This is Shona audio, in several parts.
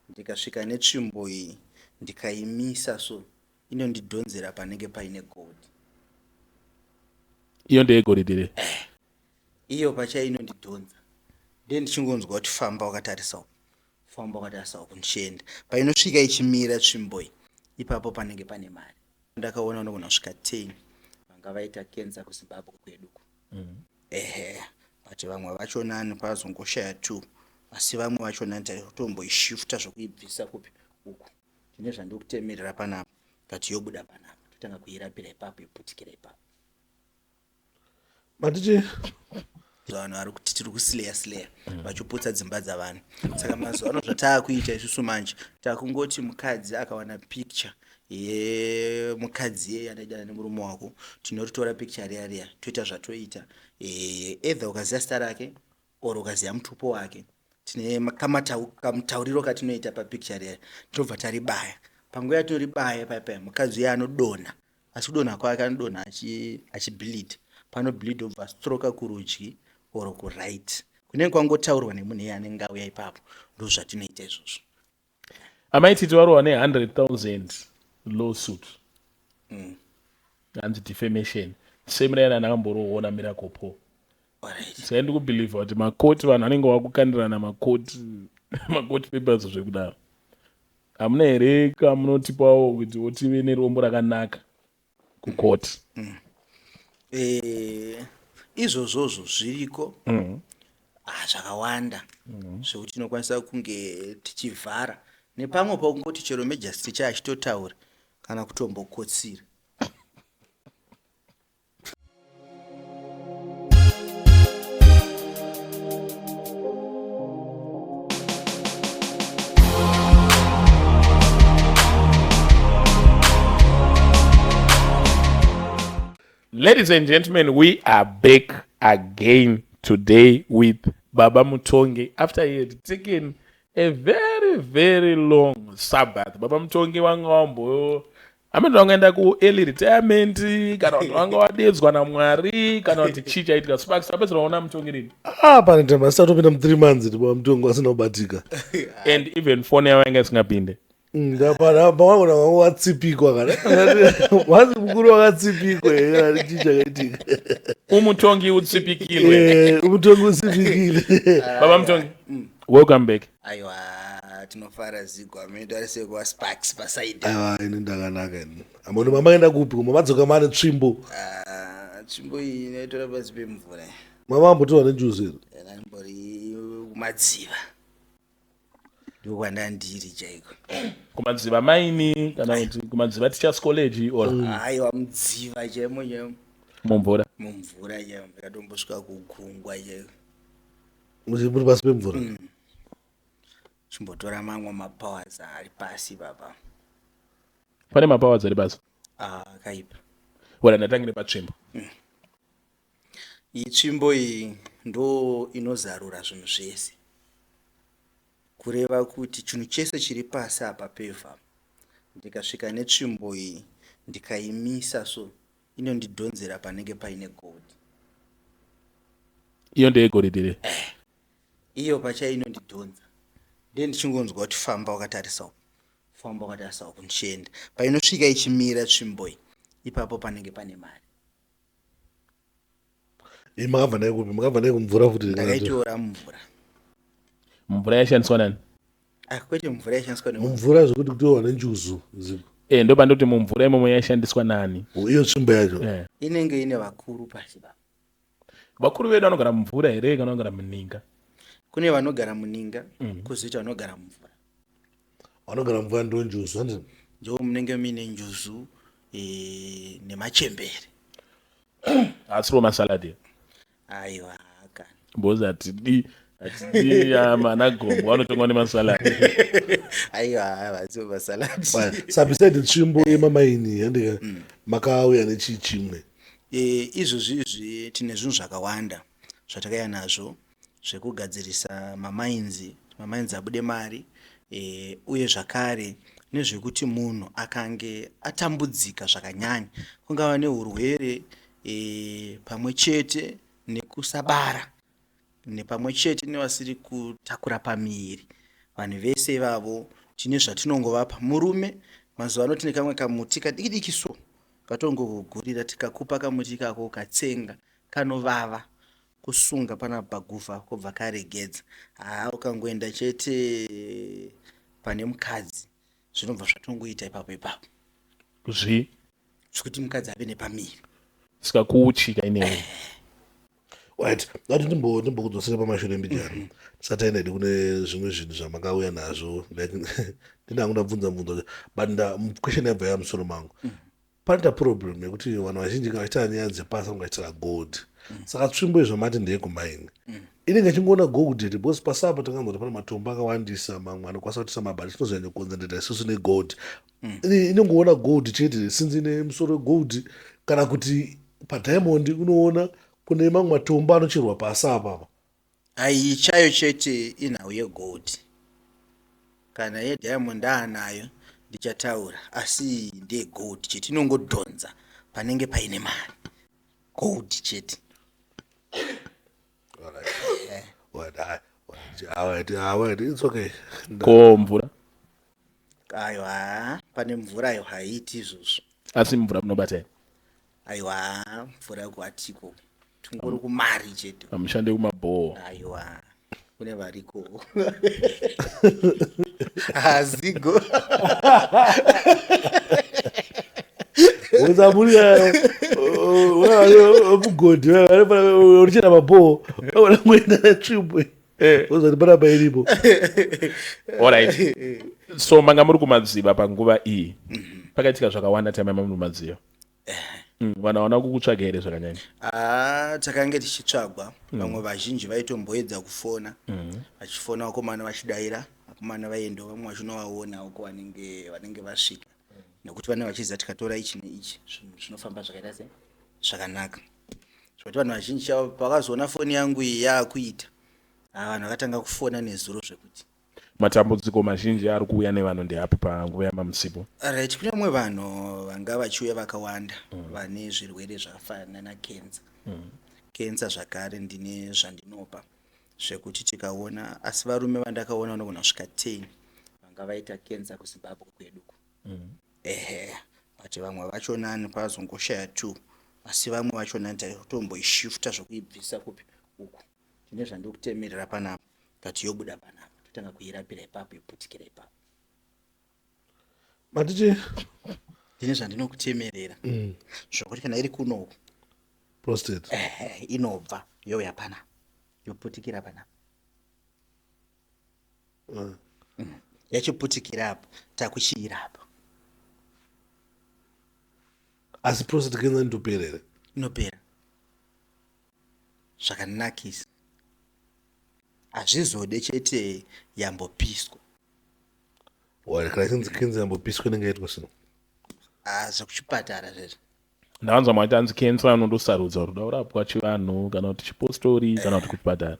Ndikasvika netsvimbo iyi ndikaimisa so inondidhonzera panenge paine gold. Iyo ndeyegoridhe here? Eh, iyo pachayo inondidhonza. Ndiye ndichingonzwa kuti famba wakatarisa uku, famba wakatarisa uku ndichienda. Painosvika ichimira tsvimbo iyi, ipapo panenge pane mari. Ndakaona unogona kusvika 10 vanga vaita cancer kuZimbabwe kwedu uku. Ehe, but vamwe vachonani pazongoshaya two, asi vamwe vachonani taitotomboishifta zvekuibvisa kupi uku. Tine zvandikutemerera panapa, but yobuda panapa, totanga kuirapira ipapo, yoputikira ipapo. Matichi vanhu vari kuti tiri kusileya sileya vachiputsa dzimba dzavanhu. Saka mazuva ano zvataakuita isusu manje, takungoti mukadzi akawana picture yemukadzi iyeye anoidana nemurume wako, tinoritora picture riya riya toita zvatoita. Either ukaziva zita rake or ukaziva mutupo wake, tine kamutauriro katinoita papicture riya, tinobva taribaya. Panguva yatinoribaya paya paya, mukadzi uya anodonha, asi kudonha kwake anodonha achibleed. Panobleed obva astroka kurudyi or kuright, kunenge kwangotaurwa nemunhu iye anenge auya ipapo. Ndozvatinoita izvozvo. Amai Titi varohwa ne 100,000 lawsuit. Hanzi defamation. Same rayana andakamborohwa na Miracle Paul. Saka ndikubelieve kuti makoti vanhu vanenge vakukandirana makoti makoti papers zvekudaro. Hamuna here kamunotipawo kuti tive nerombo rakanaka kukoti? Izvozvozvo zviriko. Zvakawanda zvekuti tinokwanisa kunge tichivhara nepamwe pokungoti chero magistrate achitotaura kana kutombokotsira. Ladies and gentlemen, we are back again today with Baba Mutongi after he had taken a very, very long Sabbath. Baba Mutongi vanga vambo amene vangaenda ku-early retirement kana kuti vanga vadedzwa naMwari kana kuti chii chaitika. Sparks, tapedzera waona Mutongi rini? Pane time asati atopinda mu 3 months Baba Mutongi vasina kubatika. And even phone yavo yanga isingapinde. Pamwe vanga watsipikwa kana wazi mukuru wakatsipikwa here, chii chakaitika? Umutongi utsipikilwe. Umutongi utsipikile. Baba Mutongi, welcome back. Aiwa, tinofara Zigo, amene ari sekuva Sparks pasaidi. Aiwa, ini ndakanaka ini. Amoni mamaenda kupi? Kuma madzoka mane tsvimbo. Tsvimbo iyi inoitora pasi pemvura. Mama ambotorwa nenjuzu here? Ndambori kumadziva. Ndokwandandiri chaiko. Kumadziva maini kana kuti kumadziva Teachers College or? Aiwa, mudziva chaimo chaimo. Mumvura. Mumvura chaimo, ndakatombosvika kugungwa chaiko. Muri pasi pemvura? Chimbotora mamwe mapowers ari pasi papa. Pane mapowers ari pasi? Akaipa. Wala ndatangire patsvimbo. Iyi tsvimbo iyi ndo inozarura zvinhu zvese. Kureva kuti chinhu chese chiri pasi apa pevhu, ndikasvika netsvimbo iyi ndikaimisa so, inondidhonzera panenge paine gold. Iyo ndeyegoridhe here? Iyo pachayo inondidhonza. Ndiye ndichingonzwa kuti famba wakatarisa uku, famba wakatarisa uku ndichienda. Painosvika ichimira tsvimbo iyi, ipapo panenge pane mari. Makabva naye kupi? Makabva naye kumvura futi? Ndakaitora mumvura. Mumvura yaishandiswa nani? Kwete mvura yaishandiswa mumvura zvekuti kutorwa nenjuzu. Ndo pandoti mumvura imomo yaishandiswa nani? Iyo tsvimbo yacho. Inenge ine vakuru pasi baba. Vakuru vedu vanogara mumvura here kana vanogara muninga? Kune vanogara muninga, kwozoita vanogara mumvura. Vanogara mumvura ndo njuzu, handiti? Ndo munenge muine njuzu nemachembere. Asiriwo masalad? Aiwa, kana. Because hatidi mana gombo vanotongwa nemasalad. Aiwa, havasiwo masalad. Sa beside tsvimbo yemamaini, handika, makauya nechii chimwe? Izvozvi izvi tine zvinhu zvakawanda zvatakauya nazvo zvekugadzirisa mamainzi, mamainzi abude mari, uye zvakare nezvekuti munhu akange atambudzika zvakanyanya, kungava neurwere, pamwe chete nekusabara, nepamwe chete nevasiri kutakura pamiviri. Vanhu vese ivavo tine zvatinongovapa. Murume mazuva ano tine kamwe kamuti kadiki diki so katongokugurira tikakupa kamuti ikako ukatsenga kanovava kusunga pana paguvha kobva karegedza. Haa ukangoenda chete pane mukadzi zvinobva zvatongoita ipapo ipapo. Zvi. Zvekuti mukadzi ave nepamiri. Saka kuuchika inewe. Right, ngati ndimbokudzosera pamashure mbijana mhm. tisati taenda hedu kune zvimwe zvinhu zvamakauya nazvo like ndini hangu ndabvunza mubvunzo but nda question yabva yamusoro mangu mhm. Panoita problem yekuti vanhu vazhinji kana vachiita nyaya dzepasi vanenge vachiitira gold mm. Saka tsvimbo izvo mati ndeyekumaini mm. Inenge ichingoona gold here because pasi apa tinganzwa kuti pane matombo akawandisa mamwe anokwanisa kutisa mabhari tinozonyanya kuconcentrata isusu negold mm. Inongoona gold chete since ine musoro wegold kana kuti padiamond unoona kune mamwe matombo anocherwa pasi apapa. Aiyi chayo chete inhau yegold. Kana yediamond ndaanayo ndichataura asi iyi ndeye gold chete inongodhonza panenge paine mari. Gold chete. It's okay. Ko mvura? Aiwa pane mvura ayo haiiti izvozvo. Asi mvura munobata here? Aiwa mvura kuatiko tingori kumari chete. Hamushande kumabhoho? Aiwa kune variko. Hazigo. Mugodhi urichena mabhoho unoenda netsvimbo ozati panapa iripo. Alright. So manga muri kumadziva panguva iyi. Pakaitika zvakawanda time yamanga muri kumadziva. Vanhu havana kukutsvaga here zvakanyanya? Ah, takange tichitsvagwa. Vamwe vazhinji vaitomboedza kufona. Vachifona vakomana vachidaira, vakomana vaiendawo vamwe vachinovaona uko vanenge vanenge vasvika. Nekuti vanenge vachiziva tikatora ichi neichi zvinhu zvinofamba zvakaita sei zvakanaka. Zvekuti vanhu vazhinji chavo pavakazoona foni yangu iyi yaakuita, ah, vanhu vakatanga kufona nezuro zvekuti. Matambudziko mazhinji ari kuuya nevanhu ndeapi panguva yamamusipo? Right, kune vamwe vanhu vanga vachiuya vakawanda mm. vane zvirwere zvakafanana nakenza mm. Kenza zvakare ndine zvandinopa zvekuti tikaona, asi varume vandakaona vanogona kusvika 10 vanga vaita kenza kuZimbabwe kweduku mm. Ehe, but vamwe vachonani pazongoshaya two, asi vamwe vachonani taitomboishifta zvekuibvisa kupi uku tine zvandikutemerera panapa but yobuda panapa totanga kuirapira ipapo yoputikira ipapo. Matichi ndine zvandinokutemerera mm. Zvokuti kana iri kunoku prostate ehe inobva youya panapa yoputikira panapa mm. Yachiputikira apa takuchiirapa. Asi prostate cancer inotopera here? Inopera zvakanakisa hazvizode chete yambopiswa. Kana chinzi kenza yambopiswa inenge yaitwa sei? Ah, zvekuchipatara zvezvo. Ndakanzwa mati hanzi kensa unondosarudza kuti uda kurapwa chivanhu kana kuti chipostori kana kuti kuchipatara.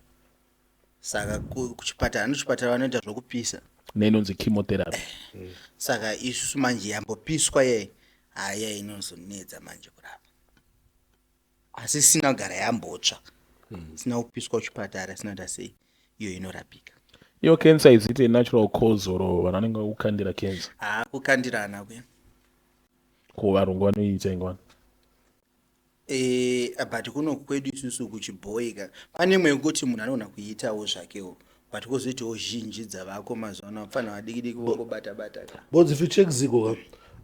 Saka kuchipatara nochipatara vanoita zvokupisa neinonzi chemotherapy. Saka isusu manje yambopiswa ye haya inozonetsa manje kurapa asi isina kugara yambotsva isina kupiswa kuchipatara isina kuita sei iyo inorapika. Iyo cancer is it a natural cause or vanhu vanenge vakukandira cancer? Haa kukandirana kuya. Ko varungu vanoiita ingwani? Eh, but kuno kwedu isusu kuchibhoyi ka pane imwe yekuti munhu anogona kuiitawo zvakewo but kwozoitawo zhinji dzavako mazuva ano vapfana vadiki diki vongobata bata ka. Because if you check Zigo ka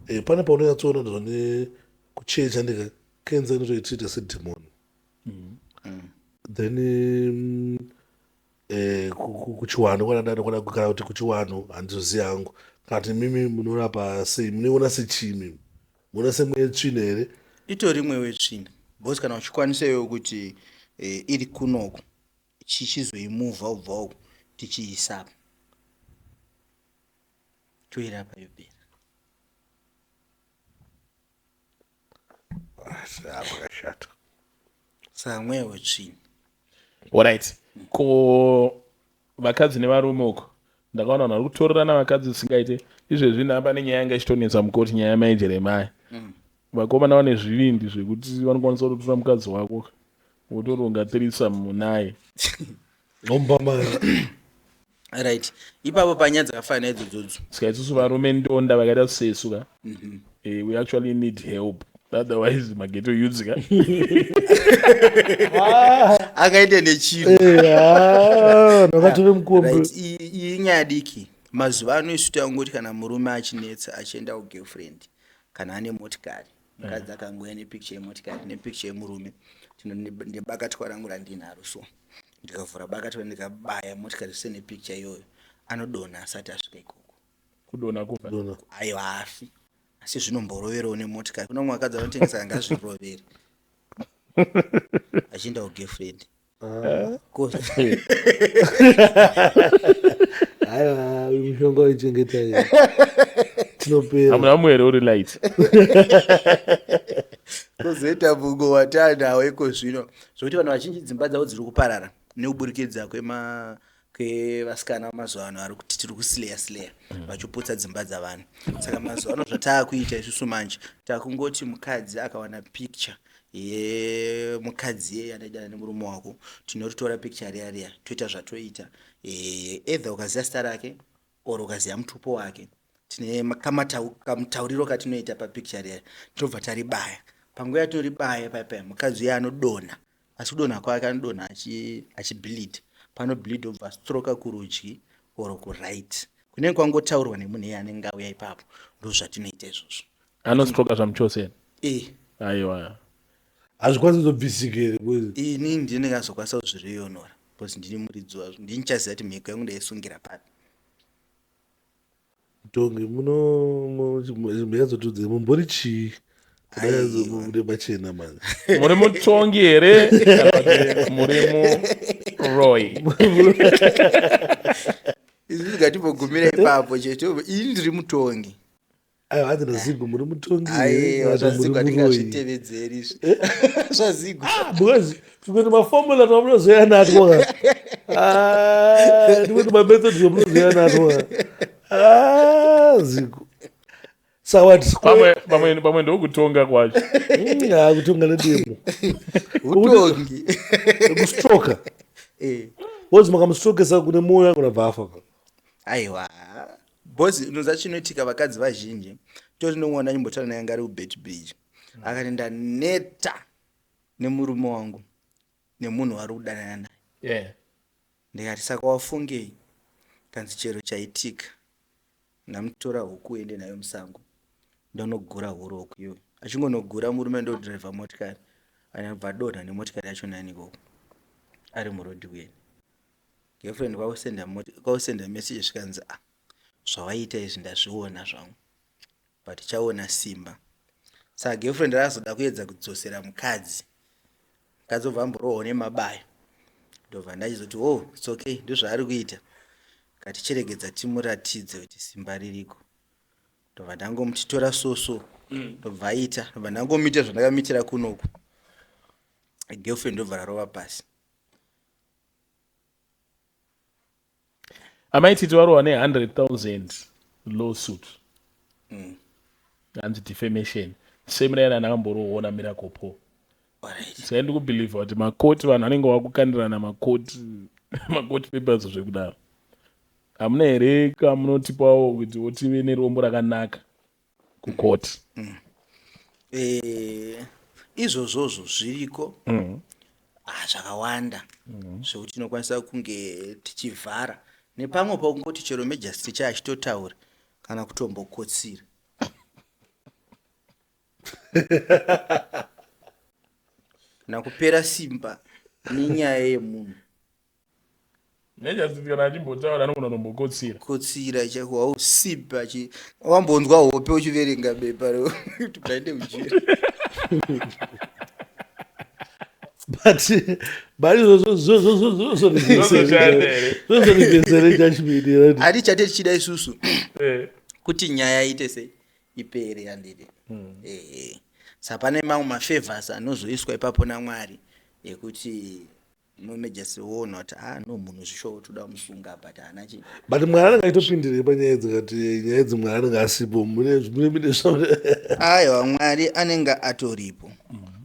eh, pane paunonyatsoona ndizvone kuchecha ndika cancer inotoitreata sedemon mm. Then eh, kuchiwanhu kwanadada kana kuti kuchiwanhu handizozivi hangu kana kuti mimi munorapa sei munoiona sechii mimi munoona semweya tsvina here? Itori mweya wetsvina because kana uchikwanisa iwe kuti eh, iri kunoku chichizoimuvha ubva uku tichiisapa toirapa yopera. Pakashata. Saka mweya wetsvina. Alright. Ko vakadzi nevarume uko ndakaona vanhu vari kutorerana vakadzi zvisingaite izvezvi ndanga pane nyaya yanga ichitonetsa mukoti nyaya yamai Jeremiah. Vakomana vane zvivindi zvekuti vanokwanisa kutotora mukadzi wako wotoronga threesome naye. Nomba mari. Right, ipapo panyaya dzakafanana idzodzodzo. Saka isusu varume ndonda vakaita sesu ka, we actually need help, otherwise mageto youths ka. Akaita nechinhu. Ndakatore mukombe. Right, iyi inyaya diki. Mazuva ano isu tangoti kana murume achinetsa achienda kugirlfriend, kana ane motikari, mukadzi akangouya nepicture yemotikari nepicture yemurume, ndebakatwa rangu randinaro, so ndikavhura bakatwa, ndikabaya motikari zvese nepicture iyoyo, anodonha asati asvika ikoko. Kudonha kufa? Dona. Aiwa, haafi, asi zvinomboroverewo nemotikari. Kuna mumwe akadzi anotengesa, angazvirovere achienda kugirlfriend. Aiwa, uyu mushonga waichengeta iyi tinopera. Hamuna mumwe here uri light? Kozoita mungo watanawo iko zvino, zvokuti vanhu vazhinji dzimba dzavo dziri kuparara nekuburikidza kwevasikana mazuva ano ari kuti tiri kusileya sileya, vachiputsa dzimba dzavanhu. Saka mazuva ano zvataakuita isusu manje, takungoti mukadzi akawana picture yemukadzi yeye anaidana nemurume wako, tinoritora picture riya riya, toita zvatoita. Either ukaziva zita rake or ukaziva mutupo wake, tine kamutauriro katinoita papicture riya, tinobva taribaya. Panguva yatinoribaya paya, mukadzi uye anodonha, asi kudonha kwake anodonha achibleed. Panobleed, obva stroka kurudyi or kuright kunenge kwangotaurwa nemunhu iye anenge auya ipapo. Ndo zvatinoita izvozvo. Anostroka zvamuchose? E. Aiwa. Hazvikwanisi kuzobvisika here? Ini ndinenge azokwanisa kuzviriyonora because ndini muridzi wazvo, ndini chaziva kuti mhiko yangu ndaisungira papi. Mutongi, muno muyazotudze mumbori chii? Aiwa. Mude pachena mani. Muri mutongi here kana kuti muri muroi? Izvi ngatimbogumira ipapo chete. Ini ndiri mutongi. Aiwa, hanzi naZigo muri mutongi here Aiwa. kana kuti ZvaZigo muri muroi? hatingazvitevedzeri izvi zvaZigo. Because tumwe tumafomula twamunozoya natwo ka, tumwe tumamethod twamunozoya natwo ka. Ah, Zigo, saka Pamwe pamwe pamwe ndokutonga kwacho. Kutonga nedemo. Utongi. Kustroka. Eh. Wozi makamustrokesa kune mwoyo angu nabva afa ka. Aiwa, because unoziva chinoitika, vakadzi vazhinji tori nomwana ndimbotaura naye anga ari kuBeitbridge, akati ndaneta nemurume wangu nemunhu wari kudanana naye. Ndikati saka wafungei? Kanzi chero chaitika ndamutora huku uende nayo musango, ndonogura huro huku iyoyo. Achingonogura, murume ndodhiraivha motikari, anobva adonha nemotikari yacho nani ikoko ari murodhi kuenda. Girlfriend kwakusenda message, zvikanzi, "Ah, zvawaita izvi ndazviona zvangu, but chaona simba." Saka girlfriend razoda kuedza kudzosera mukadzi, mukadzi obva amborohwa nemabayo. Ndobva ndachizoti, "Oh, it's okay, ndozvaari kuita, ngatichiregedza timuratidze kuti simba ririko." Ndobva ndangomuti tora soso, ndobva aita, ndobva ndangomuita zvandakamuitira kunoku. Girlfriend ndobva rarova pasi. Amaititi varohwa ne100 000 lawsuit, hanzi defamation, same rayana ndakamborohwa naMiracle Paul. Saka ndikubhilivha kuti makoti, vanhu vanenge vakukandirana makoti papers zvekudaro. Hamuna here kamunotipawo kuti tive nerombo rakanaka kukoti? Izvozvozvo zviriko. Ah, zvakawanda zvekuti tinokwanisa kunge tichivhara nepamwe pokungoti chero magistrate achitotaura kana kutombokotsira, kana kupera simba nenyaya yemunhu. Magistrate kana achimbotaura anogona kutombokotsira. Kotsira chako, hausimba wambonzwa hope uchiverenga bepa kuti ndaende kujeri. But Zvozoshanda here? zvozorivhesere judgment right? Hati chate tichida isusu kuti nyaya iite sei, ipere, handiti? Saka pane mamwe mafavors anozoiswa ipapo naMwari ekuti nomejasi woona kuti, ah no, munhu zvishowo toda kumusunga, but haana chi. But Mwari anenge achitopindirei panyaya idzi? Kati nyaya idzi Mwari anenge asipo, mune Aiwa, Mwari anenge atoripo,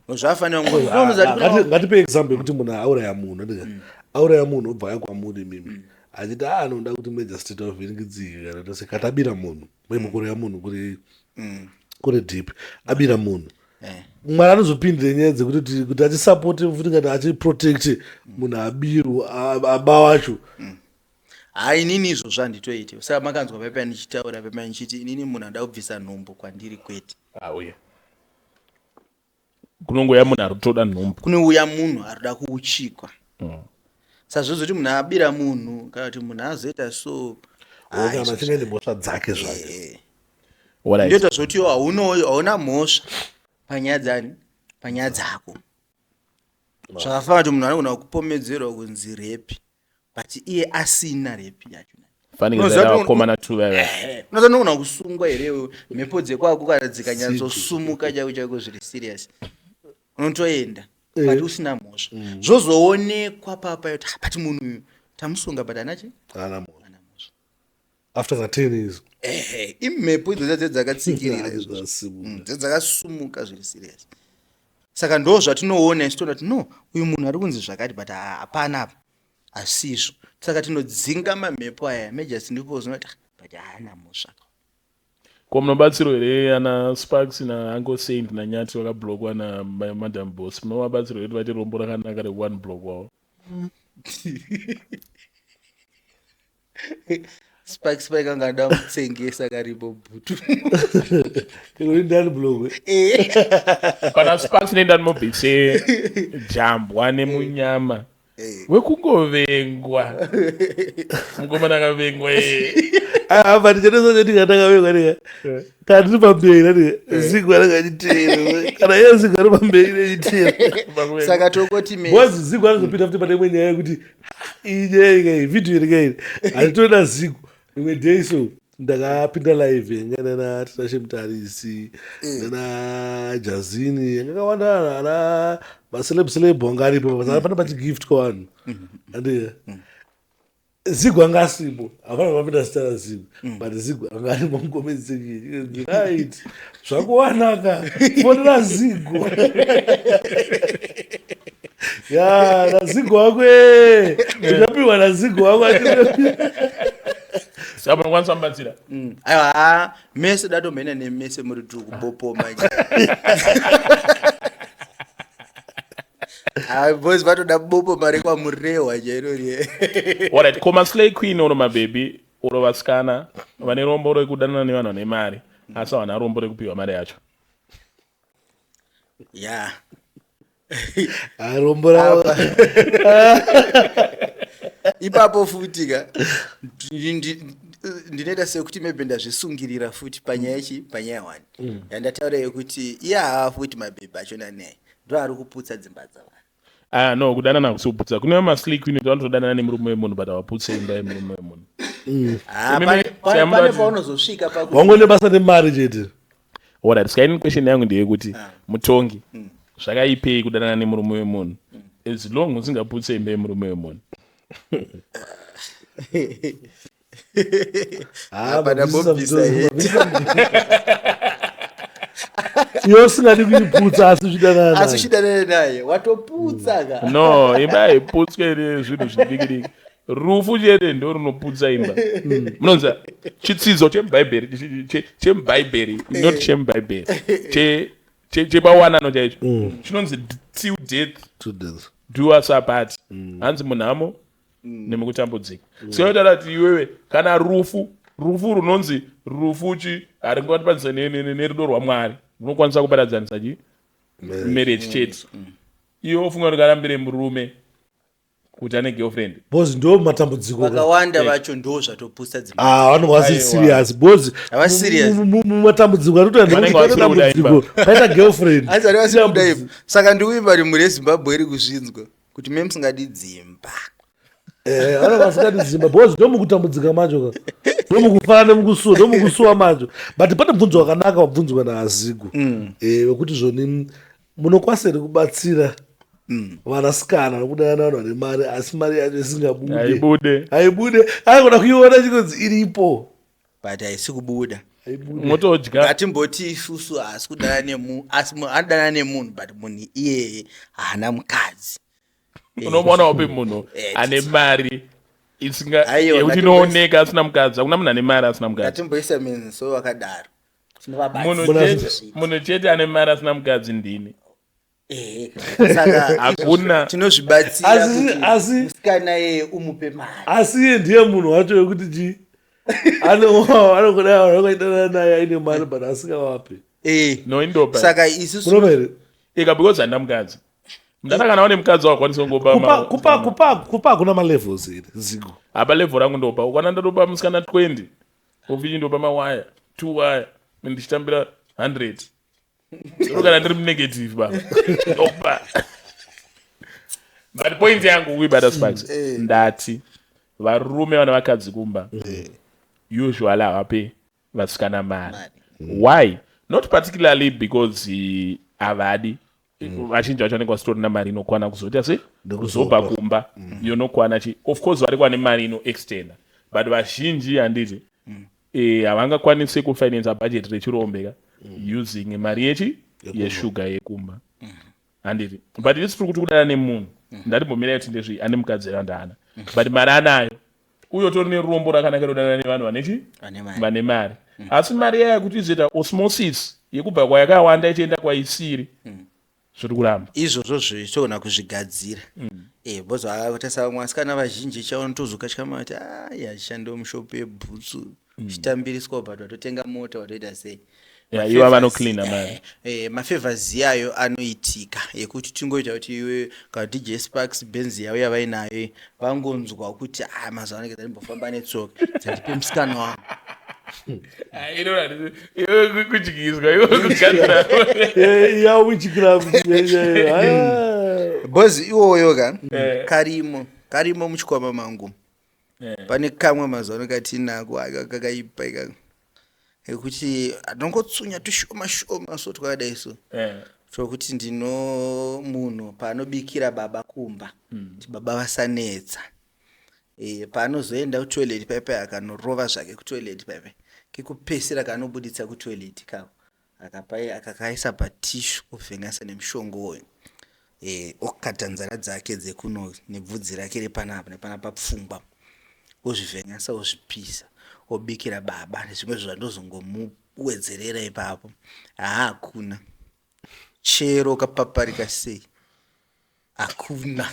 zvafanira. Ngatipe example yekuti munhu auraya munhu, andika auraya munhu, obva aya kwamuri mimi. Achiti a anoda kuti magistrate avhiringidzike kana tose katabira munhu mukuru yamunhu kuri kuri deep abira munhu. Mwari anozopindira nyaya dzekuti kuti achisapote futi kana achiprotect munhu abirwa aba wacho. Hai, inini izvozvo handitoite. Saka makanzwa paipa ndichitaura paipa ndichiti inini munhu anoda kubvisa nhumbu kwandiri kwete. Auya kunongouya munhu ari kutoda nhumbu. Kunouya munhu ari kuda kuuchikwa. Saka zvozoti munhu abira munhu kana kuti munhu azoita so kana achinge nemhosva dzake zvake. Ndoita zvoti iwo hauna mhosva panyaya dzani, panyaya dzako. Zvakafanana kuti munhu anogona kupomedzerwa kunzi rape, but iye asina rape yacho. Fanikavakomana two vaiva. Unoza unogona kusungwa here? Mhepo dzekwako kana dzikanyatsosumuka chaiko chaiko zviri serious, unotoenda, but usina mhosva. Zvozoonekwa papa yoti, "Ah, but munhu uyu tamusunga, but hana chi Haana mhosva. Hana mhosva." After ka 10 years. Ehe, imhepo idzodzo dzedzakatsikirira izvozvo. Dzasimuka. Dzedzakasumuka zviri serious. Saka ndo zvatinoona isu, toona kuti no, uyu munhu ari kunzi zvakati, but hapana apa, asizvo. Saka tinodzinga mamhepo aya. Majors ndipo zinoti, "Ah, but haana mhosva." Ko munobatsirwa here ana Sparks naUncle Saint naNyati vakablokwa naMadam Boss? Munovabatsirwa kuti vaite rombo rakanaka rekuone block wavo? Sparks paikanga ada mutsengesa karipo bhutu. Uri ndani block? Pana Sparks nenda ndimobvise jambwa nemunyama wekungovengwa, mukomana akavengwa iye. Apa ndichatosa kuti ndakavengwa ndika kana ndiri pamberi andika Zigo anenge achiteera, kana iye Zigo ari pamberi nechiteera. Saka tongoti Because Zigo anozopinda futi pane imwe nyaya yekuti iyi nyaya ika vhidhiyo irika iri handitoda Zigo. Rimwe day so ndakapinda live yanga nana Tinashe Mutarisi nana Jazini, yanga yakawanda, ana maceleb celeb wanga aripo. Pane pachigift kwavanhu andika Zigo anga asipo, hapana vapinda zita raZigo, but Zigo anga arimo mucomment section. Right, zvakuwanaka, fonera Zigo ya naZigo wako, uchapiwa naZigo wako. Saka munokwanisa mubatsira? Aiwa, ha, mese datomhena nemese muri tiri kubopoma. Hai, boys vatoda bopo mari kwamurehwa chairo riye. Alright, ko maslay queen oro mabhebhi oro vasikana vane rombo rekudanana nevanhu vane mari asi havana rombo rekupiwa mari yacho? Ya. Rombo ravo. Ipapo futi ka ndinoita sekuti maybe ndazvisungirira futi panyaya ichi, panyaya one yandataura yekuti iye haa futi mabhebhi achona nei ndo ari kuputsa dzimba dzavanhu. Ah no, kudanana hakusi kuputsa. Kune maslay queen kuti vanotodanana nemurume wemunhu, but havaputse imba yemurume wemunhu. Ah, pane paunozosvika pakuti Wangone basa nemari chete. Alright, saka ini question yangu ndeyekuti, mutongi, zvakaipei kudanana nemurume wemunhu as long usingaputse imba yemurume wemunhu? Ah, Hapana mabvisa bobvisa. Iwe usingadi kuiputsa asi uchidanana Asi naye. uchidanana naye watoputsa ka. No, imba haiputswe nezvinhu zvidiki diki. Rufu chete ndo runoputsa imba. Munonza chitsidzo chemubhaibheri, chemubhaibheri, not chemubhaibheri, chepawanano chaicho chinonzi till death Two days. Do us apart. Hanzi munhamo nemukutambudzika. Saka kuti iwewe kana rufu, rufu runonzi rufu chi haringatipanisa nerudo rwaMwari runokwanisa kuparadzanisa chi marriage chete. Iwe wofunga kuti karambire murume kuti ane girlfriend? Because ndo matambudziko ka. Vakawanda vacho ndo zvatoputsa dzimba. Ah, vanenge vasiri Aiwa. serious because Havasi serious. mumatambudziko anotoita Vanenge vasiri kuda imba. dambudziko paita girlfriend. Hanzi ari vasiri kuda imba. Saka ndikuimba kuti mhuri yeZimbabwe iri kuzvinzwa kuti me musingadi dzimba. Eh, vanenge vasingadi dzimba because ndo mukutambudzika macho ka, ndo mukufara nemukusuwa, ndo mukusuwa macho. But pane mubvunzo wakanaka wabvunzwa naZigo wekuti zvoni munokwanisa here kubatsira vanasikana vanokudanana vanhu vane mari asi mari yacho isingabude? Haibude. Haibude, aigona kuiona chikonzi iripo. But haisi kubuda. Haibude. Motodya. Ngatimboti isusu haasi kudanana nemu, asi anodanana nemunhu, but munhu iyeye haana mukadzi. Unomuona upi munhu Eh, ane mari? Isinga Aiwa, yekuti inooneka asina mukadzi. Hakuna munhu ane mari asina mukadzi. Ngatimboisa menso wakadaro. Munhu chete, munhu chete ane mari asina mukadzi ndini. Ehe, saka Hakuna. tinozvibatsira kuti musikana yeye umupe mari. Asi iye ndiye munhu wacho wekuti chi anokuda vanongoitana naye aine mari but asingavapi. No, indopa. Saka isusu Munopa here? Ika because handina mukadzi. Mudana kana une mukadzi wakwanisa kungopa Kupa, kupa, kupa, kupa hakuna malevels here, Zigo? Apa level rangu ndopa. Ukwana ndatopa musikana 20. Ofichi ndopa mawaya, 2 waya. Ndichitambira 100. Ndoro kana ndiri negative baba. Ndopa. But point yangu kuibata Sparks. Ndati varume vane vakadzi kumba. Usually havape vasikana mari. Why? Not particularly because havadi. Vazhinji vacho vanenge vasitorina mari inokwana kuzoita sei? Kuzobva kumba. Yonokwana chi. Of course vari kuva nemari ino extenda. But vazhinji handiti havangakwanisi kufinansa budget rechirombe ka using mari yechi yeshuga yekumba. Handiti. But isi tiri kuti kudana nemunhu. Ndatimbomira kuti ndezvi ane mukadzi andaana. But mari anayo. Uyo tori nerombo rakanaka rodana nevanhu vane chi? Vane mari. Vane mari. Asi mari yaya kuti izoita osmosis yekubva kwayakawanda ichienda kwaisiri. Zviri kuramba. Izvozvo zvitogona kuzvigadzira. Because tarisa vamwe vasikana vazhinji chaunotozokatya kuti ya shando mushopu yebhutsu. Chitambiriswa but watotenga mota watoita sei. Yeah, iva vanocleana mari. Mafavors iyayo anoitika ekuti tingoita kuti iwe kana DJ Sparks Benz yavo yavainayo vangonzwa kuti mazuva anenge dzaimbofamba netsoka dzandipe musikana wangu. Iwe kudyiswa, iwe kugadzira. Ya witchcraft. Because iwoyo ka karimo muchikwama mangu. Pane kamwe mazuva ano katinako aka kakaipa ikako ekuti anongotsunya tushoma shoma so twakadai so. Tokuti ndino munhu paanobikira baba kumba kuti baba vasanetsa. Paanozoenda kutoilet paipai akanorova zvake kutoilet paipai kekupesera kaanobuditsa kutoilet kako akakaisa patishu ovhengasa nemushonga uyu. Okata nzara dzake dzekuno nebvudzi rake repanapa nepanapa pfungwa ozvivhengasa ozvipisa obikira baba nezvimwe zvandozongomuwedzerera ipapo. Hakuna chero kapaparika sei hakuna.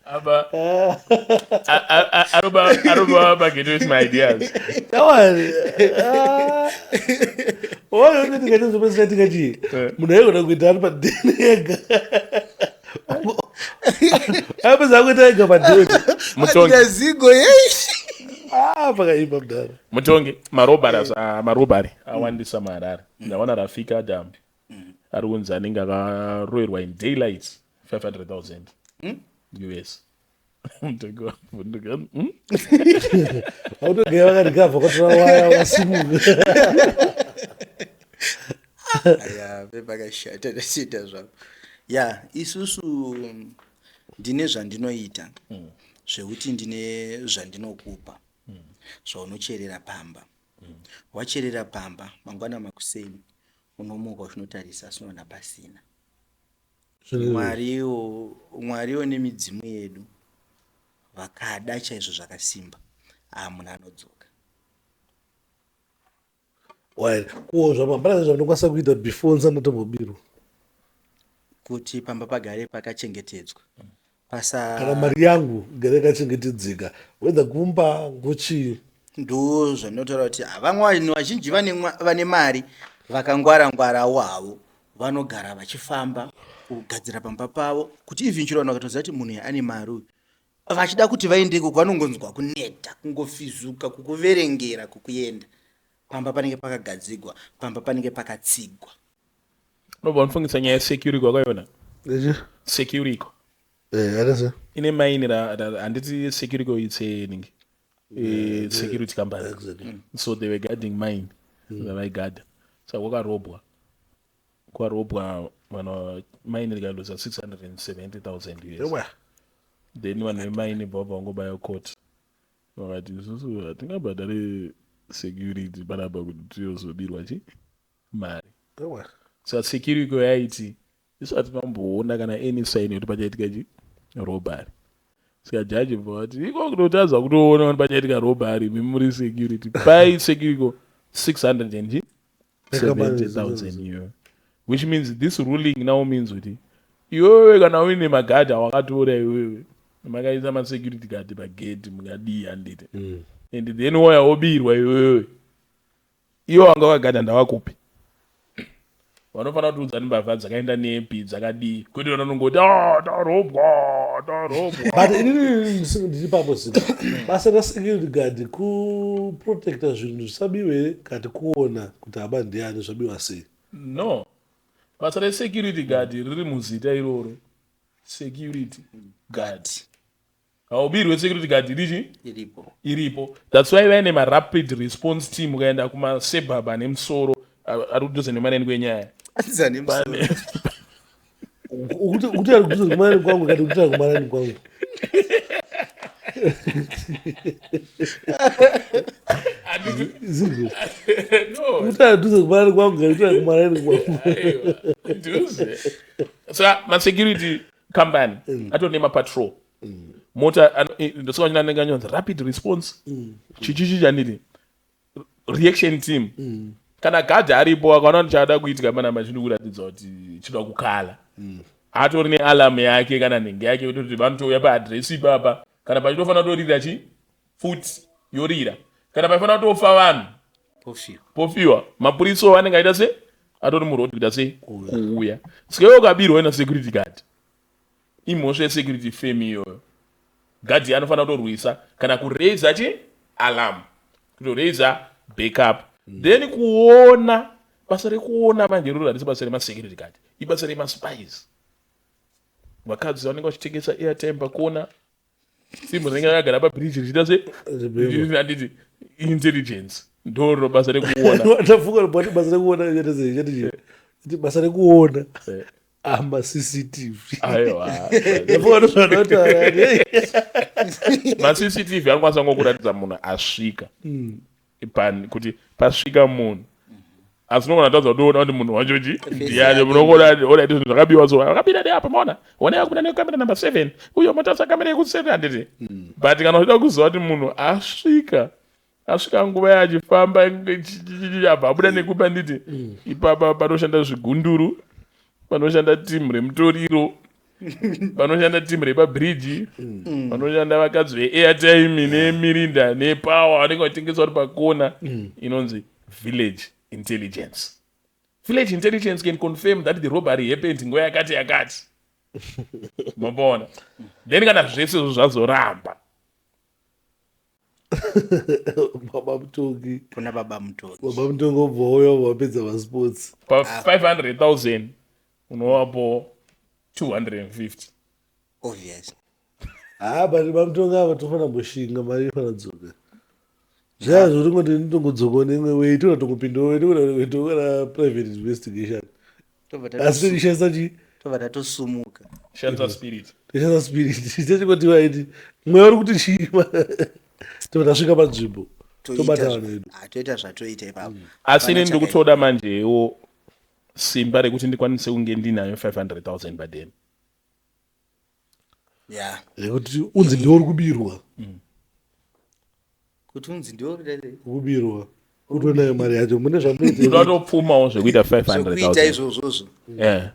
Aba, aroba bagete with my ideas. Tawari. Oyo nditi ngati zopesika tikati munhu aigona kuita ari padeni ega. Apedza kuita ega padeni. Mutongi. Zigo yei. Pakaipa mudhara. Mutongi, marobari marobari awandisa muHarare. Ndaona Rafika Adam ari kunzi anenge akaroverwa in daylight 500,000 US. Mutongi wavhunduka. Autogeya vakati kwatora waya wasimuka. Aya, pepakashata ndachiita zvako. Ya, isusu ndine zvandinoita zvekuti ndine zvandinokupa zvaunocherera pamba. Wacherera pamba mangwana makuseni unomuka uchinotarisa asinoona pasina. Mwariwo nemidzimu yedu vakada chaizvo zvakasimba munhu anodzoka. Kuwo zvamapana zvamunokwanisa kuita before ndisati ndatombobirwa. Kuti pamba pagare pakachengetedzwa. Kana mari yangu igare yakachengetedzeka whether kumba ngochii. Ndo zvandinotaura kuti vamwe vanhu vazhinji vane mari vakangwara ngwarawo havo vanogara vachifamba kugadzira pamba pavo kuti even chero vanhu vakatoziva kuti munhu ane mari uyu vachida kuti vaende ikoko vanongonzwa kuneta kungofizuka kukuverengera kukuenda pamba panenge pakagadzigwa pamba panenge pakatsigwa. Unobva unofungisa nyaya yesecurity wakaiona? Security. Ine maini handiti Security it's a ningi security company. So they were guarding mine. Vavaigada. Saka kwakarobwa. Kwarobwa vanhu mine rikaluza 670,000 US. Then vanhu vemaini bva vangobaya court. Vakati isusu hatingabhadhare security panapa kuti tiyozobirwa chi mari. Saka security yaiti isu hatinamboona kana any sign yekuti pachaitika chi robbery. Saka jaji bva vati iko kutotadza kutoona kuti pachaitika robbery imi muri security. Pai security 600 and 70,000 iyoyo. Which means this ruling now means kuti iwewe kana uine magadhi awakatora iwewe makaisa masecurity guard pagate mukadii handiti and then wouya wobirwa iwewe iwo wanga wakagadha ndawakupi vanofanira kutiudza kuti mbavha dzakaenda nepi dzakadii kwete vanonongoti ah, tarobwa tarobwa But inini ndiri papo zika basa resecurity guard kuprotecta zvinhu zvisabiwe kati kuona kuti aba ndiani, zvabiwa sei. No, basa resecurity guard riri muzita iroro, security guard. Haubirwe security guard irichi iripo. Iripo. That's why vaine marapid response team. Ukaenda kumasuburbs ane musoro, ari kudhuze nemaneni kwenyaya. Atidza nemusoro. Kuti ari kudhuze kumarani kwangu kati kuti ari kumarani kwangu. Zizvo. No. Kuti ari kudhuze kumarani kwangu kati kuti ari kumarani kwangu. Aiwa, dhuze. Saka masecurity company atori nemapatrol mota ndosaka anenge anyonzi rapid response chichichi chanditi reaction team. Kana gadhi aripo akaona kuti chada kuitika panapa chiri kuratidza kuti chinoda kukala, atori nealarm yake kana nhengi yake kutoti vanotouya paaddress ipapa. Kana pachitofanira kutorira chi futi yorira, kana paifanira kutofa vanhu pofiwa. Pofiwa. Mapurisawo anenge aita se atori muroad kuita sei kuuya. Saka iwe ukabirwa ina security guard, imhosva yesecurity firm iyoyo. Gadhi anofanira kutorwisa kana kuraisa chi alarm, kutoraisa backup, then kuona. Basa rekuona manje riro harisi basa remasecurity guard, ibasa remaspies, vakadzi vanenge vachitengesa airtime pakona, simu rinenge rakagara pabridge richiita se handiti intelligence ndoro basa rekuona. Ndafunga kuti basa rekuona chete sei chete chii, basa rekuona ama CCTV. Aiwa. Ndafunga kuti zvanotaura. MaCCTV anokwanisa ngokuratidza munhu asvika kuti pasvika munhu, asi unogona tadza kutoona kuti munhu wacho chi ndiani. Munongoona ona zvinhu zvakabiwa, so akabira neapa, maona ona yakubuda nekamera number 7, uyo motarisa kamera yeku7, handiti? But kana uchida kuziva kuti munhu asvika nguva yachifamba abva abuda nekupa, nditi ipapa panoshanda zvigunduru, panoshanda timu remutoriro, panoshanda timu repabhiriji, panoshanda vakadzi veairtime nemirinda nepower vanenge vachitengeswa vari pakona. Inonzi village intelligence. Village intelligence can confirm that the robbery happened nguva yakati yakati, maona? Then kana zvese izvo zvazoramba, Baba Mutongi. Kuna Baba Mutongi. Baba Mutongi obva uya wapedza masports. Pa 500 000 unowapo 250. Obvious. Ha, but Bamutongi ava tofanira kumboshinga, mari inofanira kudzoka. Zvaya zvoti ngoti ndinongodzokawo neimwe way, toda tongopindawo toona private investigation, asi tichishandisa chi Tobva tatosumuka. Shandisa spirit. Tichishandisa spirit techingoti vaiti mweya uri kuti chii, tobva tasvika panzvimbo, tobata vanhu vedu. Ah, toita zvatoita ipapo. Asi ini ndiri kutoda manjewo simba rekuti ndikwanise kunge ndinayo 500 000 badeni. Rekuti unzi ndiwe uri kubirwa. Kuti unzi ndiwe kubirwa, utonayo mari yacho mune zvamunoita. Ndoda topfumawo zvekuita 500 Zvokuita 000. izvozvozvo. Yeah.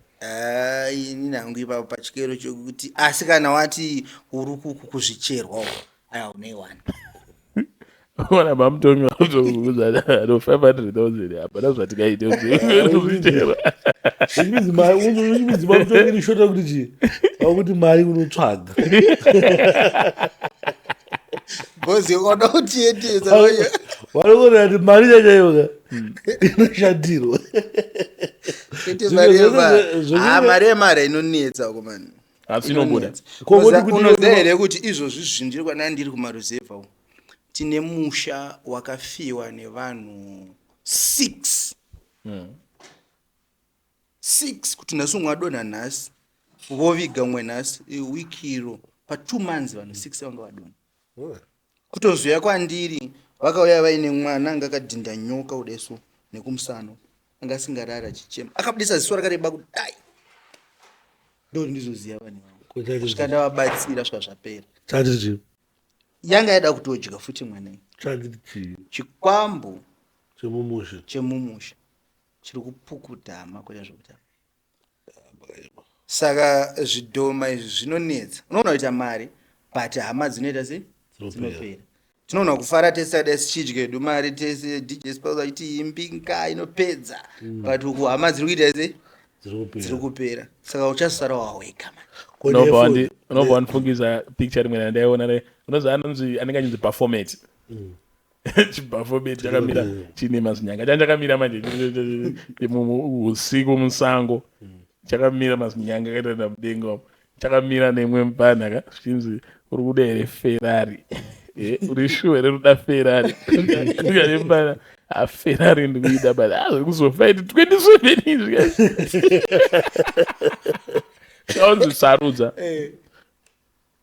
Ini nangu ipapo pachikero chokuti, asi kana wati uri kuzvicherwa uko, aiwa, unoiwana. Ona Bamutongi vatokuudza no 500 000 hapana zvatikaite kuzvichera. Which means Bamutongi rishota kuti chii, vakuti mari unotsvaga. Bhozi ukaona kutiendesa. Vanokona kuti mari chachaiyoka inoshandirwa. Kwete mari yemari. Ah, mari yemari inonetsa uko mani. Asi inobuda. Ko kuti Unoziva here kuti izvozvi zvindiri kwana ndiri kumaruzevha uko tine musha wakafiwa nevanhu 6 6, kuti nhasi umwe adonha nhasi, voviga umwe nhasi, wiki iro pa 2 months vanhu 6 vanga vadonha. Kutozouya kwandiri vakauya vaine mwana anga akadhinda nyoka udeso nekumusano, anga asingarari achichema, akabudisa ziso rakareba kudai. Ndoti ndizoziva vanhu ivavo svika ndavabatsira svika zvapera. Chachiri chii? Yanga yaida kutodya futi mwana iyi. Chachiri chii? Chikwambo chemumusha, chemumusha chiri kupukuta hama kwete zvekutamba. Saka zvidhoma izvi zvinonetsa. Unoona kuita mari but hama dzinoita sei? Dzinopera. Tinoona kufara tese takadai tichidya hedu mari tese, DJ Sparks achiti imbinga inopedza, but uku hama dziri kuita sei? Dziri kupera. Saka uchasara wawega manje. Unobva wandifungisa picture rimwe randaiona re unoziva anonzi anenge achinzi Baphomet. ChiBaphomet chakamira chine mazinyanga changa chakamira manje usiku musango, chakamira mazinyanga akaita namudenga umo, chakamira nemwe mupana ka, zvichinzi uri kuda here Ferrari? Uri sure here unoda Ferrari? Mupana, ha, Ferrari ndikuida, but azvekuzofa iti 27 izvi kaunzi sarudza.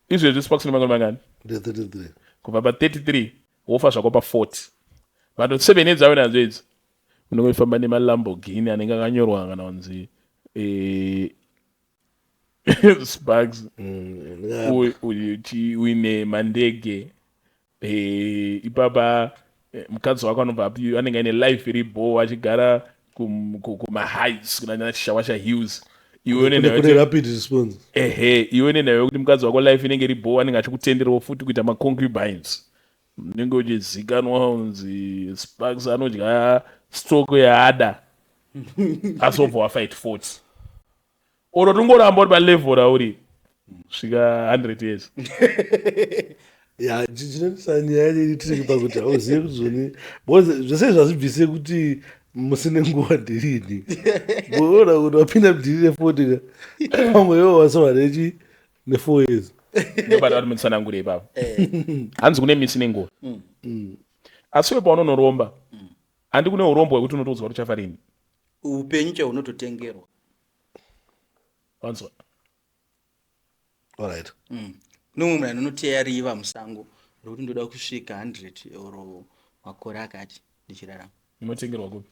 Izvezvi Sparks nemakore mangani? 33. Kubva pa33 wofa zvako pa40, but 7 dzave nadzo idzi unenge uchifamba nemaLamborghini anenge akanyorwa kana kunzi Sparks, uine mandege ipapa, mukadzi wako anobva anenge aine life iribo, achigara kumaheights kuna Shawasha Hills. Iwe kune rapid response. Ehe, iwe nenhau yekuti mukadzi wako life inenge iribo, anenge achikutenderawo futi kuita maconcubines, unenge uchizikanwa kunzi Sparks anodya stock yaada, asi wobva wafa at 40, oro tongoramba uri palevel rauri svika 100 years. Ya, chinonisa nyaya yacho iri pakuti hauzive kuti zvoni, because zvese zvazvibvise kuti musine nguva ndirini ona kuti wapinda mudhiri re40 ka, pamwe iwo wasova nechi ne4 years. Ndobata kuti mutsanangure ipapo. Hanzi kune misi nenguva, asi iwe paunonoromba, handi kune urombo hwekuti unotoudzwa kuti uchafa rini? Upenyu chaunototengerwa. Wanzwa? Alright. Nomwe munhu anonoteya riva musango rokuti ndoda kusvika 100 or makore akati ndichirarama. Unotengerwa kupi?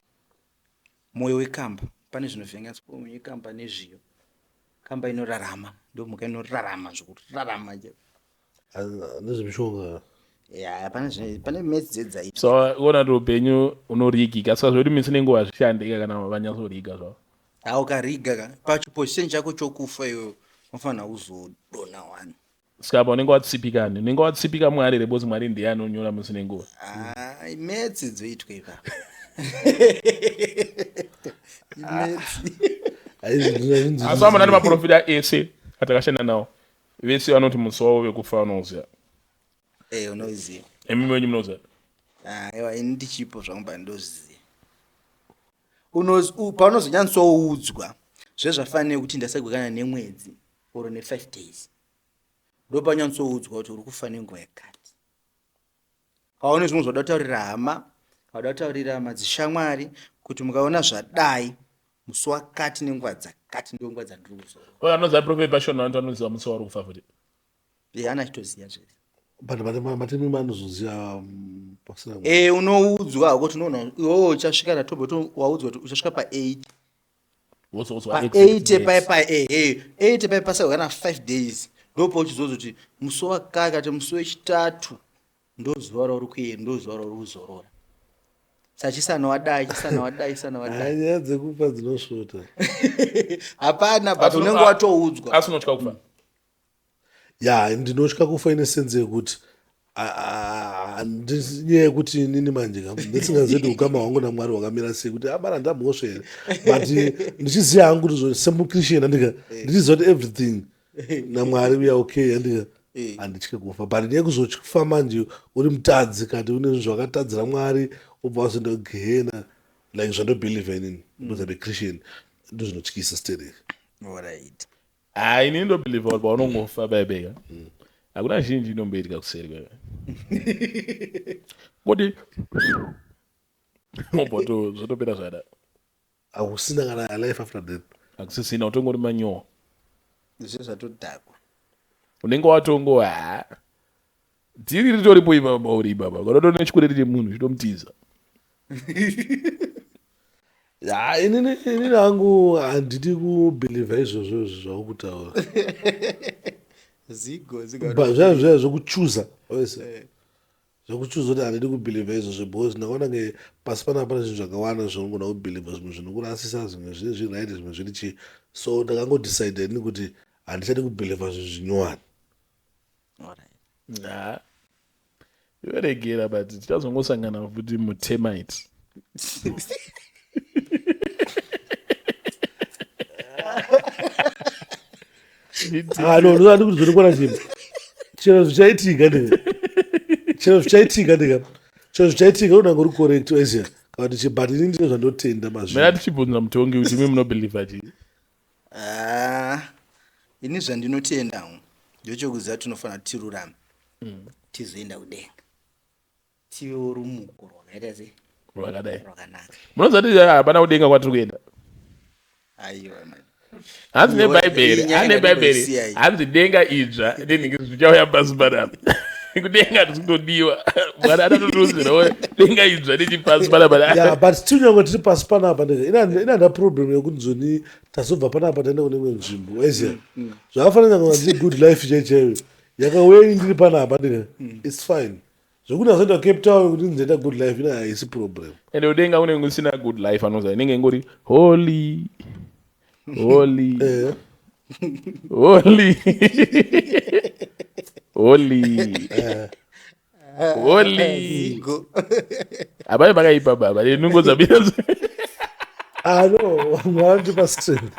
Mwoyo wekamba, pane zvinovhenganiswa mwoyo wekamba nezviyo. Kamba inorarama, ndo mhuka inorarama zvokurarama. Nezvemishonga. Ya, pane metsi dzedzaitwa. So uona kuti upenyu unorigika, saka zvekuti misi nenguva zvishandika kana vanyatsoriga zvavo. Ha, ukariga ka, pachiposition chako chokufa iwewe unofanira kuzodonha one. Saka pa unenge watsipikani, unenge watsipika Mwari here? Because Mwari ndiye anonyora musi nenguva. Ai, metsi dzoitwa ipapo, imetsi. Asi vamwe nemaprofita ese atakashanda nawo vese vanoti musi wavo vekufa vanouziva. Eh, unoziva. Imi wenyu munoziva? Aiwa, ini ndichipo zvangu pandozviziva. Paunozonyatsoudzwa zvezvafanira kuti ndasagwekana nemwedzi or ne5 days, ndo panyatsoudzwa kuti uri kufa nenguva yakati. Kaone zvimwe zvauda kutaurira hama, kauda kutaurira madzishamwari kuti mukaona zvadai musi wakati nenguva dzakati, ndo nguva dzandiri kuzorora. Anoziva Prophet Passion, vanhu vanoziva musi wauri kufa futi? E, ana achitoziva zvese. But matemi anozoziva pasina nguva. E, unoudzwa hako kuti unoona iwewe uchasvika natombo, waudzwa kuti uchasvika pa8. Wozoudzwa pa8 pai pai, ehe, 8 pai pasauka kana 5 days, ndopa uchizoza kuti musi wakakati, musi wechitatu ndo zuva rauri kuenda, ndo zuva rauri kuzorora. Saka chisana wadai, chisana wadai, chisana wadai. Hai, nyaya dzekufa dzinosvota. Hapana, but unenge watoudzwa. Asi unotya kufa? Ya, ndinotya kufa ine sense yekuti nyaya yekuti inini manje ka ndisingazivi kuti ukama hwangu naMwari hwakamira sei, kuti amara ndamhosva here, but ndichiziva hangu kuti semuChristian andika ndichiziva kuti everything naMwari we are okay, andika handitye kufa. But nyaya yekuzofa manje uri mutadzi, kati une zvinhu zvakatadzira Mwari, wobva wazoenda kugehena, like zvandobelieve inini because I'm a Christian, ndo zvinotyisa stereki. Alright. Hai, inini ndobelieve kuti paunongofa baibeka hakuna zhinji inomboitika kuseri kweve kuti wobva zvotopera zvada. Hakusina kana life after death. Hakusisina, utongori manyowa. Zve zvatodhakwa. Unenge watongo ha. Dhiri ritoripo ipapa pauri ipapa. Unotoona chikwereti chemunhu chitomutiza. Ya, inini hangu handidi kubhilivha izvozvo izvo zvaukutaura. Zigo, zigo. Zviya zviya zvekuchuza wese. Zvekuchuza kuti handidi kubhilivha izvozvo because ndakaona nge pasi panapa pane zvinhu zvakawanda zvaunogona kubhilivha, zvimwe zvinokurasisa, zvimwe zviri zviri right, zvimwe zviri chii. So ndakangodecide ini kuti handichadi kubhilivha zvinhu zvinyowani. Alright. Ha. Iweregera but tichazongosangana futi mutermite. Ah, no, ndinoda kuti zvinokuona chii. Chero zvichaitika ndika. Chero zvichaitika ndika. Chero zvichaitika unenge uri correct wese. Kana kuti but ini ndine zvandotenda mazviri. Mira tichibvunza mutongi kuti imi munobeliever chii? Ah, ini zvandinotenda hangu ndechekuziva tinofanira tirurame tizoenda kudenga tivewo rumuko rwakaita sei Rwakadai. rwakanaka. Munoziva kuti hapana kudenga kwatiri kuenda. Aiwa man. Hanzi nebhaibheri, Iyi nyaya hanzi nebhaibheri, ngatimbosiya iyi. hanzi denga idzva nenhingi zvichauya pasi panapa. Kudenga hatisi kutodiwa. Mwari anototiudzirawo denga idzva nechipasi panapa. Yeah, but still nyangwe tiri pasi panapa ndika ina ina problem yekuti nzoni tazobva panapa taenda kune imwe nzvimbo waiziya. Zvakafanana nyangwe ndiri good life chaiyo chaiyo. Yakauya ini ndiri panapa ndika it's fine. Zvekuti ndazoenda Cape Town kuti ndizoita good life ina haisi problem. Ende kudenga kunenge kusina good life anoziva inenge ingori holy holy Eh. holy holy holy. Zigo. Hapana pakaipa baba nenungo dzabira. Ah no, Mwari anotipa strength.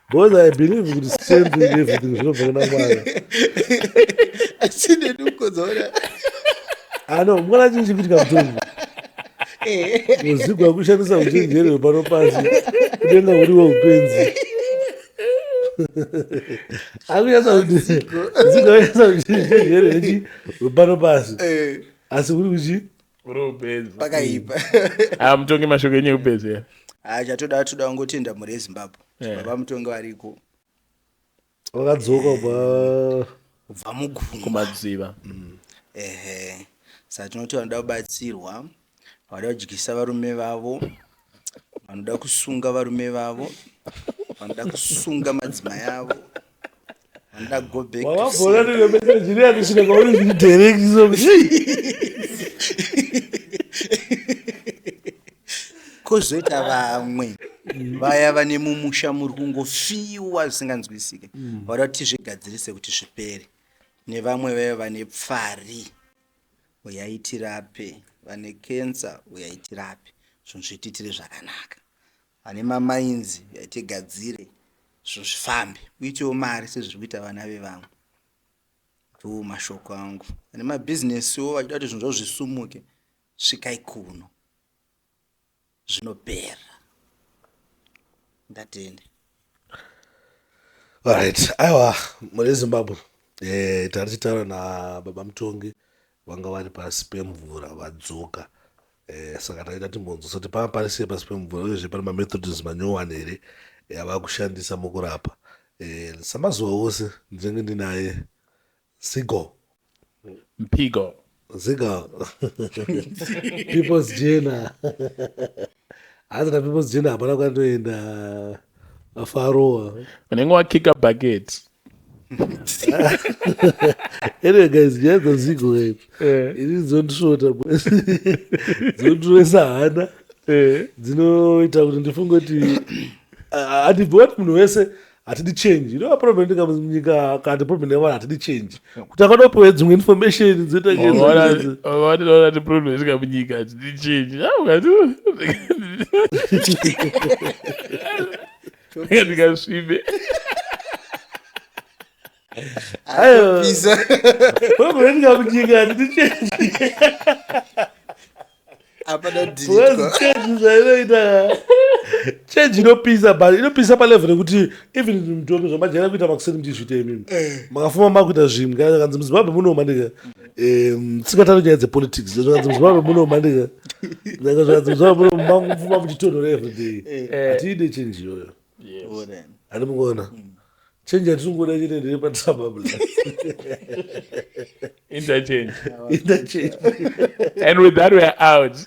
Because I believe kuti strength in everything zvinobva kuna Mwari. Asi nenungo dzaona. Ah no, Mwari achinji chikuitika mutongi. Uzigo akushandisa uchenjeri hwepano pasi kudenga uriwo upenzi. Akushandisa kuti zigo akushandisa uchenjeri hwechi hwepano pasi. Asi uri kuchi Uri upenzi. Pakaipa. Ah, mutongi mashoko enyu ekupenzi here? Ah, chatoda toda kungotenda mhuri yeZimbabwe. Eh. Baba mutongi variko wakadzoka kubva kubva mugungwa. Kumadziva. Ehe. Saka tinoti vanoda kubatsirwa, vanoda kudyisa varume vavo, vanoda kusunga varume vavo, vanoda kusunga madzimai avo, vanoda go back to wavabvona sender. ndine message iri yakusvika kwauri zviri direct so Kozoita vamwe vaya vane mumusha muri kungofiwa zvisinganzwisike, vanoda kuti tizvigadzirise kuti zvipere. Nevamwe vaya vane pfari, uyai tirape, vane cancer uyai tirape, zvinhu zvitiitire zvakanaka. Vane mamainzi uyai tigadzire, zvinhu zvifambe, uitewo mari sezviri kuita vana vevamwe. Ndiwo mashoko angu. Vane mabhizinesiwo vachida kuti zvinhu zvavo zvisumuke, svikai kuno, zvinopera. Ndatenda. Alright, aiwa mhuri yeZimbabwe tari tichitaura nababa Mutongi vanga vari pasi pemvura vadzoka. Saka taida timbonzwa kuti pava pari sei pasi pemvura uyezve pane mamethods manyowani here yavakushandisa mukurapa. Samazuva ose ndinenge ndinaye Zigo. Mpigo. Zigo. People's Jena. Hanzi na People's Jena hapana kwandoenda afarowa. Unenge wakika bucket. Anyway guys, nyaya dzaZigo guys. Ini dzondisvota dzondirwesa hana. Dzinoita kuti ndifunge kuti handibvi wati munhu wese hatidi change. You know problem ndika munyika kana problem nevanhu hatidi change. Kuti akada kupiwa dzimwe information dzoita Wakaona kuti problem isika munyika hatidi change. Ah, ukati ndikasvibe. Aiwa. Pisa. Problem ndika munyika hatidi change. Hapana Because delete. change zvainoita change inopisa but inopisa palevel yekuti even mutongi zvamajaira kuita makuseni muchizviita imimi makafuma makuita zvimwe kana kanzi muZimbabwe munoma ndika tisingatari nyaya dzepolitics zvakanzi muZimbabwe munoma ndika saka zvakanzi muZimbabwe munoma mangofuma muchitonhora everyday. Hatiide change iyoyo. Alright. Handi mukuona. Change yatinongoda chete nderepatrababla. Interchange. Interchange. And with that, we're out.